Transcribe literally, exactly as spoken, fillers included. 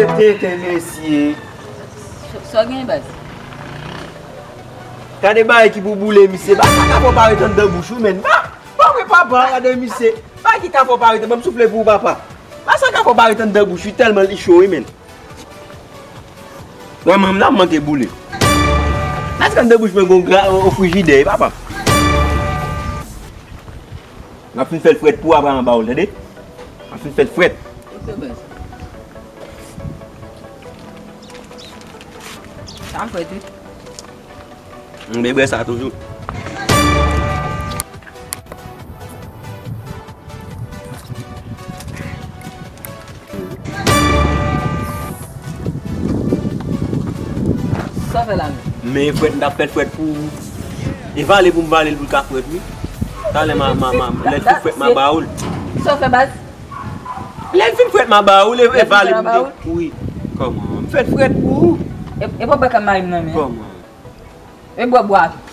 Tenten, mesye. Sa w gen, baz? Gade bagay ki pou boule misye. Ba sa ka fè w pa ret anndan bouch ou, menn. Ba, ba, men papa, gade misye. Bagay ki ka fè w pa ret, ban m soufle pou ou, papa. Ba sa ka fè w pa ret anndan bouch ou, tèlman li cho, wi, menn. Mwen menm la, m manke boule. Èske anndan bouch mwen gon gra, yon frijidè, wi, papa? M ap fin fè l frèt pou w apre m a ba w l, tande? M ap fin fè l frèt. Ok, baz. Sa frèt, wi. M byen bwè sa toujou. Sa w fè la menm? Men frèt, m t ap fè l frèt pou ou. E vale pou m vale l pou l ka frèt, wi. Talè ma, ma, ma, lè l fin frèt, m a ba ou l. Sa w fè, baz? Lè l fin frèt, m a ba ou l, e, e vale pou m te, wi. Kòman? M fè l frèt pou ou. E, e pa bwè kòm mari m nan men. Kòman? E bwè bwa tou.